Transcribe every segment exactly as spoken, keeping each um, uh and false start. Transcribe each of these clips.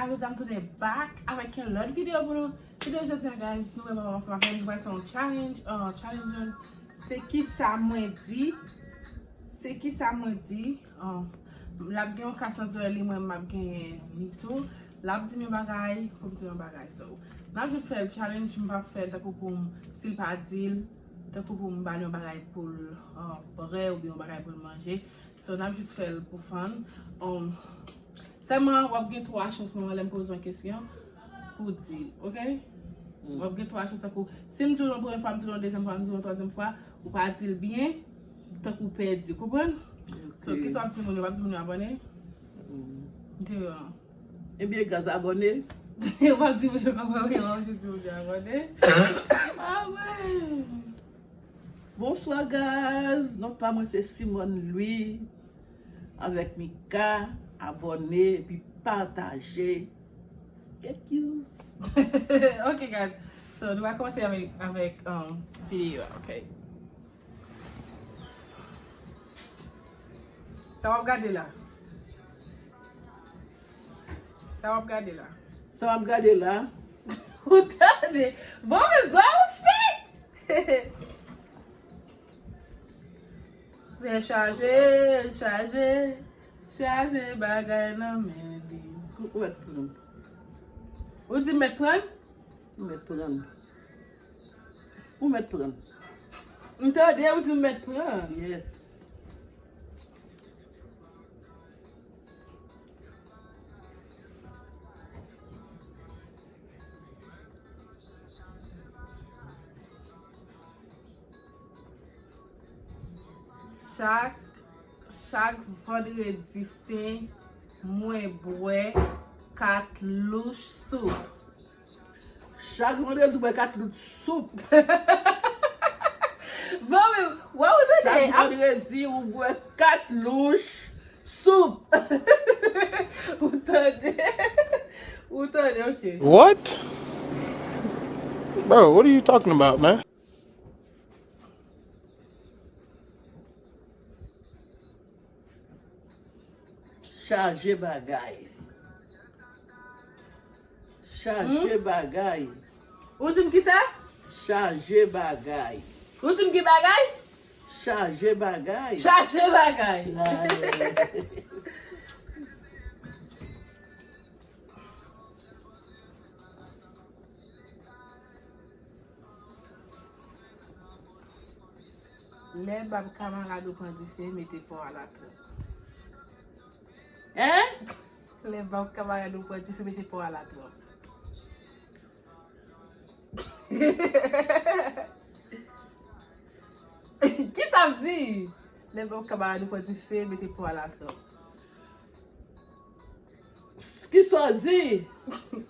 Jodi a m tounen back avèk yon lòt videyo pou nou. Videyo jodi a, guys, nou wè mwen ansanm avè m, nou pral fè yon challenge. Uh, challenge lan, se kisa mwen di. Se kisa mwen di. Uh, l ap gen yon kas nan zòrèy li, mwen m ap genyen li tou. L ap di m yon bagay, pou m di yon bagay. So, n ap jis fè l challenge, m p ap fè l tankou pou m, si l pa di l, tankou pou m ba l yon bagay pou l, uh, bwè oubyen yon bagay pou l manje. So, n ap jis fè l pou fun. Um, Sèlman, w ap gen twa chans, manman, lè m poze w kesyon, pou w di l, oke? W ap gen twa chans, tankou, si m di w yon premye fwa, m di w yon dezyèm fwa, m di w yon twazyèm fwa, ou pa di l byen, tankou w pèdi, konprann? So, kisa w ap di moun yo? W ap di moun yo abòne? Ebyen, gaz abòne. W ap di moun yo kòman wi, w ap jis di moun yo abòne. Amen. Bonswa, guys. Non pa mwen se Simone Louis. Avèk Mika, abòne epi pataje. Thank you. Ok, guys. So, nou va kòmanse avèk, avèk um, videyo a, ok? Sa w ap gade la? Sa w ap gade la? Sa w ap gade la? Ou tande? Bon, men sa w fè! Lè chaje, l chaje, chaje bagay nan men li. Ou mèt pran. Ou di m mèt pran? Ou mèt pran. Ou mèt pran. M tande ou di m mèt pran. Yes. Chak, chak vandredi sen, mwen bwè kat louch soup. Chak vandredi, ou bwè kat louch soup. Bon, men, wè ou tande? Chak vandredi, ou bwè kat louch soup. Ou tande? Ou tande, ok. What? Bro, what are you talking about, man? Chaje bagay. Chaje bagay. Ou di m kisa? Chaje bagay. Ou di m ki bagay? Chaje bagay. Chaje bagay. Lè bab kamarad ou pran dife, mete pa w a latranp. Hein? Lè bab kamarad ou pran dife, mete pa w a latranp. Kisa m di? Lè bab kamarad ou pran dife, mete pa w a latranp. Kisa w di?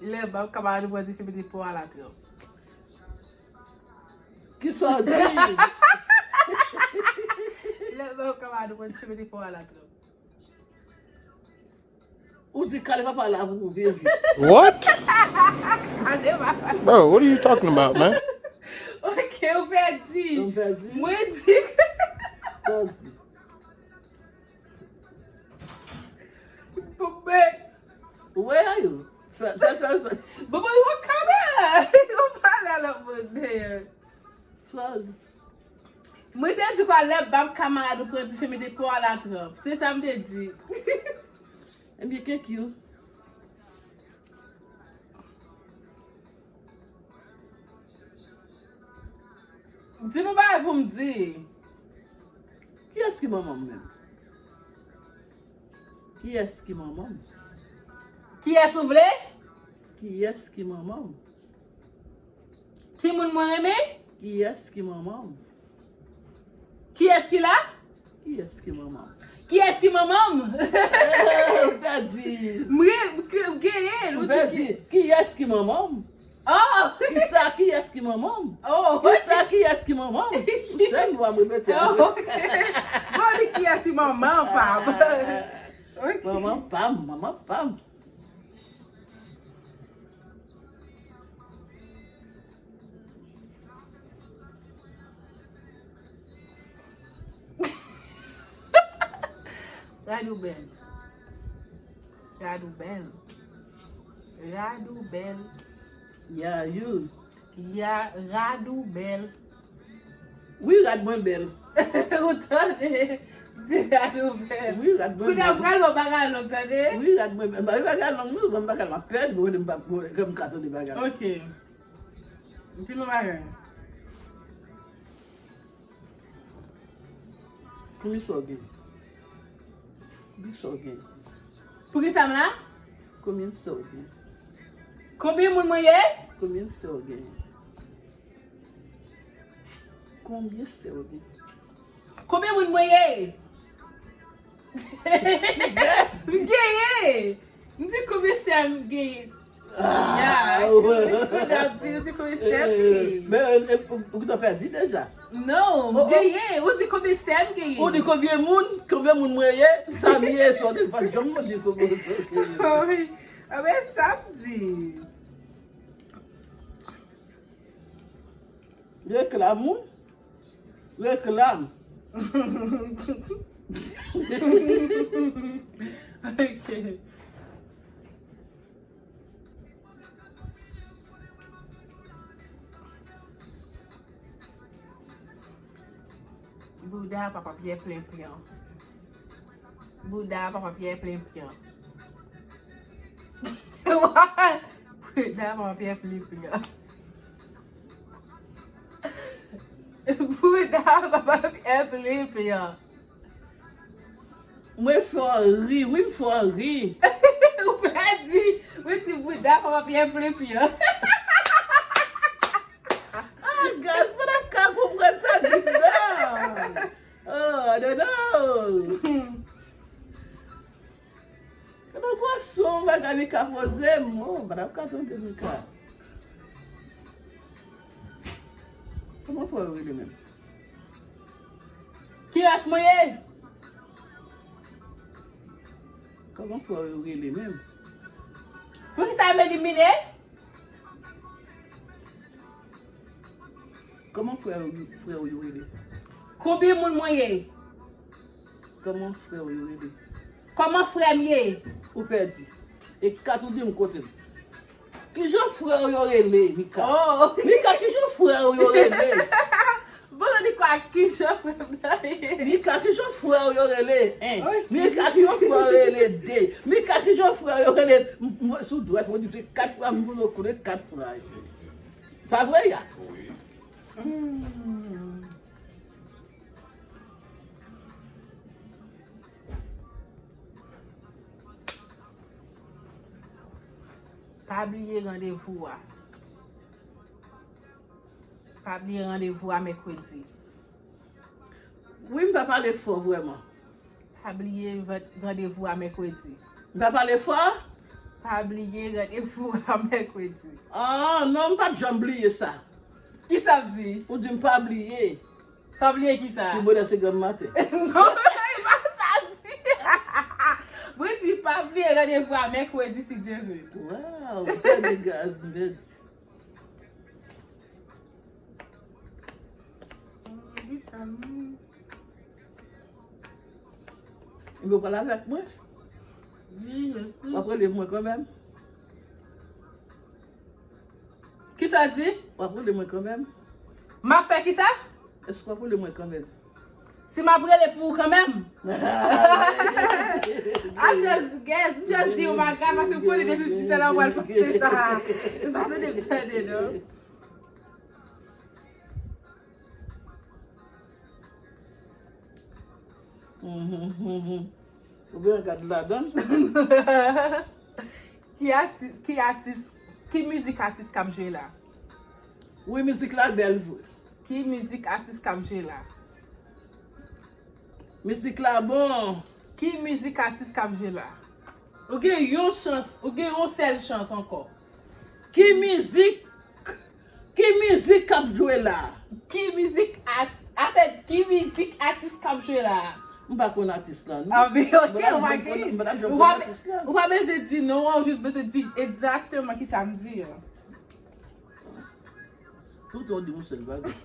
Lè bab kamarad ou pran dife, mete pa w a latranp. Kisa w di? Lè bab kamarad ou pran dife, mete pa w a latranp. Ou di kale papa la pou ou bebe. What? Kale papa. Bro, what are you talking about, man? Ok, ou pèdi. Ou pèdi? Mwen di. Sa w di? Bon, men. Where are you? Fè, fè, fè, fè. Bon, bon, yon kamera. Yon pale a lòt moun dèyè. Sa w di? Mwen te di kwa lè bab kamarad ou pran dife mete pa w a latranp. Se sa m te di. Ebyen, thank you. Di m yon bagay pou m di. Kiyès ki manman m menm? Kiyès ki manman m? Kiyès ou vle? Kiyès ki manman m? Ki moun mwen renmen? Kiyès ki manman m? Kiyès ki la? Kiyès ki manman m? Kiyès ki manman m? Eh, ou pèdi. Mwen, m genyen l. Ou pèdi. Kiyès ki manman m? Oh! Kisa, kiyès ki manman m? Oh! Kisa, kiyès ki manman m? Ou sèl lwa m repete. Oh, ok. Bon, li kiyès ki manman pa m? Ok. Manman pa m, manman pa m. Gad ou bèl. Gad ou bèl. Rad ou bèl. Ya, you. Ya, rad ou bèl. Wi, rad mwen bèl. Ou tande? Di rad ou bèl. Wi, rad mwen Kounye a bèl. Pral ban bagay long, tande? Wi, rad mwen bèl. Ba, bagay long, mwen, bagay la pèd, mwen, m pa, mwen, m ka tande bagay la. Ok. Di nou bagay. Konbyen sa w gen? Di sa w gen. Pou ki sa m la? Konbyen sa w gen? Konbyen moun mwen ye? Konbyen sa w gen? Konbyen sa w gen? Konbyen moun mwen ye? M genyen! M di konbyen sè m genyen? Ya, Ah, ou di, ou di konbyen sè m genyen? Men, ou gentan pèdi deja. Non, m Oh, oh. Genyen. Ou di konbyen sè m genyen? Ou di konbyen moun, konbyen moun mwen ye, sa m ye, sa w di, pa janm mwen di konbyen moun mwen ye. Wi. A, men sa m di. Reklam, wi. Reklam. Ok. Bouda papa Pyè plen pyan. Bouda papa Pyè plen pyan. Bouda papa Pyè plen pyan. Bouda papa Pyè plen pyan. Mwen fè w ri, wi, m fè w ri. Ou pèdi. Mwen di bouda papa Pyè plen pyan. Ah, guys, mwen pa ka konprann sa ditou, non. Oh, I don't know. Kado gwo son bagay Mika poze m. Oh, m pa t ap ka tande Mika. Kòman frè yo rele menm? Ki ras mwen ye? Kòman frè yo rele menm? Poukisa m elimine? Kòman frè yo, frè yo rele? Konbyen moun mwen ye? Kòman frè yo rele? Kòman frè m ye? Ou pèdi. E kat ou di m kote l. Kijan frè yo rele, Mika? Oh. Mika, kijan frè yo rele? Bon, ou di kwa? Kijan frè m nan ye? Mika, kijan frè yo rele? En. Ok. Mika, kijan frè yo rele? De. Mika, kijan frè yo rele? M, m, sou dwèt, mwen di se kat fwa, m boule koule kat fwa. Pa vre, ya? Hmm. Pa bliye randevou a. Pa bliye randevou a mèkredi. Wi, m pa pale fò vrèman. Pa bliye ran-, randevou a mèkredi. M pa pale fò? Pa bliye randevou a mèkredi. Ah, non, m p ap janm bliye sa. Kisa m di? Ou di m pa bliye. Pa bliye kisa? Pi bonè se granm maten. Non, e pa sa m di. Mwen di pa bliye randevou a mèkredi si Dye vle. Wow, m pèdi gaz, m pèdi. Ebyen, w pral avèk mwen? Wi, je suis. W ap rele mwen kanmenm? Kisa w di? W ap rele mwen kanmenm? M ap fè kisa? Èske w ap rele mwen kanmenm? Si m ap rele pou ou kanmenm? I just guess, m just di yon bagay, paske m konnen depi m di sa la w pral panse sa. M pa tande m tande, non. Mhm, mhm. Ou byen gad ladan. Ki atis, ki atis, ki mizik atis k ap jwe la? Wi, mizik la bèl vre. Ki mizik atis k ap jwe la? Mizik la bon. Ki mizik atis k ap jwe la? Ou gen yon chans, ou gen yon sèl chans ankò. Ki mizik, ki mizik k ap jwe la? Ki mizik atis, ase ki mizik atis k ap jwe la? M pa konn atis la, non. Ah, men ok, Mwen ou pa mwen gen. mwen pa Ou jwenn pa, atis la. Ou pa bezwen di non an, ou jis bezwen di egzakteman ki sa m di an. Toutan w di m yon sèl bagay.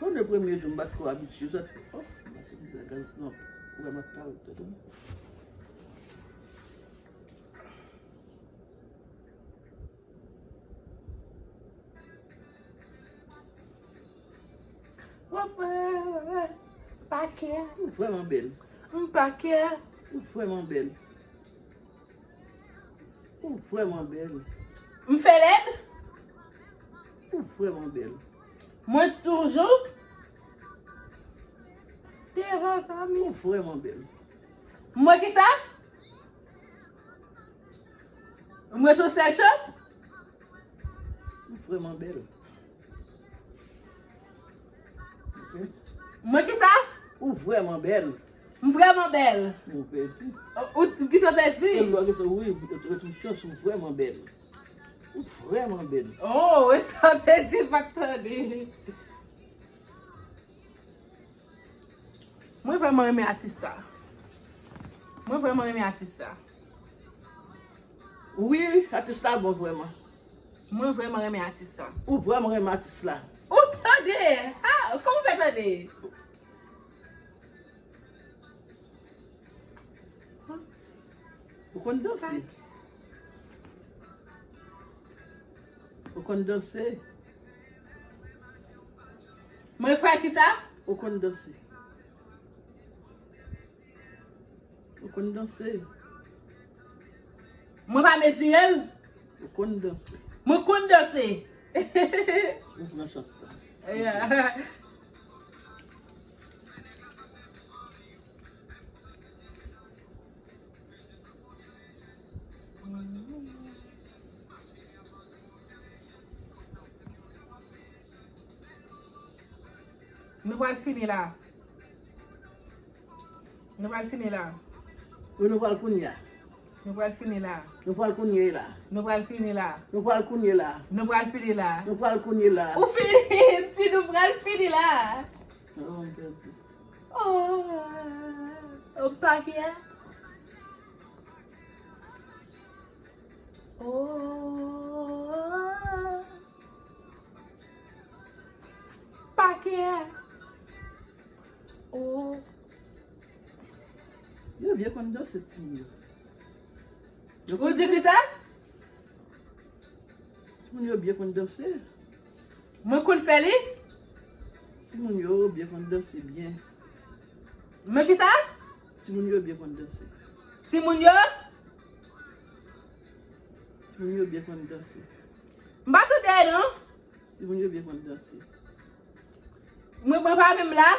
Konnen premye jou m pa t ko abitye sa. Oh, m pa se bagay non. Ou wè m ap pale, tande. Pa kè. Ou vrèman bèl. M pa kè. Ou vrèman bèl. Ou vrèman bèl. M fè lèd. Ou vrèman bèl. Mwen toujou devan zanmi. Ou vrèman bèl. Mwen ki sa? Mwen tou sèl chans? Ou vrèman bèl. Ok. Mwen ki sa? Ou vrèman bèl. M vrèman bèl. Ou pèdi. Ou ki te pèdi? E lwa ki te wi, ou te tou chans, ou vrèman bèl. Ou vrèman bèl. Oh, e sa te di pa tande. Mwen vrèman renmen atis sa. Mwen vrèman renmen atis sa. Wi, atis la bon vrèman. Mwen vrèman renmen atis sa. Ou vrèman renmen atis la. Ou tande? Ha, kòman w fè tande? Ou konn danse? Ou konn danse? Mwen fè ki sa? Ou konn danse? Ou konn danse? Mwen pa mezire l. Ou konn danse? Mwen konn danse. Ou pran chans la. Yeah. Nou pral fini la. Nou pral fini la. Wi, nou pral kounye a. Nou pral fini la. Nou pral kounye la. Nou pral fini la. Nou pral kounye la. Nou pral fini la. Nou pral kounye la. Ou fini, di nou pral fini la. Oh, m pèdi. Oh, oh, pa kè. Oh, pa kè. Oh. Yo byen konn danse timoun yo. Ou di ki sa? Timoun yo byen konn danse. Mwen konn fè li? Timoun yo byen konn danse byen. Mwen ki sa? Timoun yo byen konn danse. Timoun yo? Timoun yo byen konn danse. M pa tande non. Timoun yo byen konn danse. Mwen, mwen pa menm la.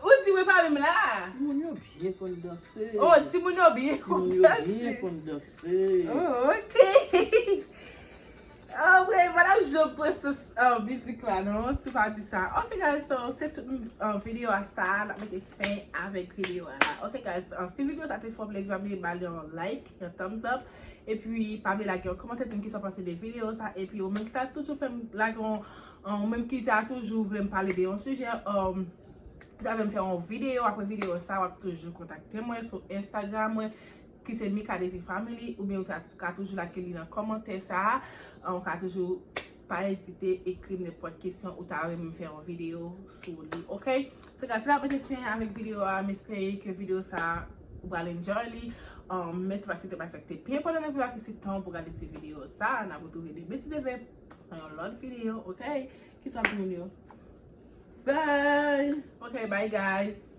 Ou di mwen pa menm la. Timoun yo byen konn danse. Oh, timoun yo byen konn Timoun yo danse. Byen konn danse. Oh, ok. Ah, wi, madam Jean pran sou uh, mizik la, non? Si pa di sa. Ok, guys, so, se tout uh, videyo a sa. N ap mete fen avèk videyo a la. Ok, guys, uh, si videyo sa te fè w plezi, pa bliye ba li yon like, yon thumbs up. Epi, pa bliye lage yon kòmantè, di m kisa w panse de videyo sa. Epi, ou menm ki ta toujou fè m lage yon, uh, ou menm ki ta toujou vle m pale de yon sijè, um, ki ta vle m fè yon videyo, apre videyo sa, w ap toujou kontakte mwen sou Instagram mwen. Ki se Mika Désir Family, oubyen ou ta ka toujou lage li nan kòmantè sa a. Ou ka toujou pa ezite ekri m nenpòt kesyon ou ta renmen m fè yon videyo sou li, ok? So guys, se la mwen te fen avèk videyo a, m espere ke videyo sa a ou pral enjoy li. Um, mèsi paske te pase ak te pi enpòtan nan videyo a, ki se tan pou gade ti videyo sa a. N ap retwouve demen si Dye vle nan yon lòt videyo, ok? Kisa w ap di moun yo? Bye! Ok, bye guys.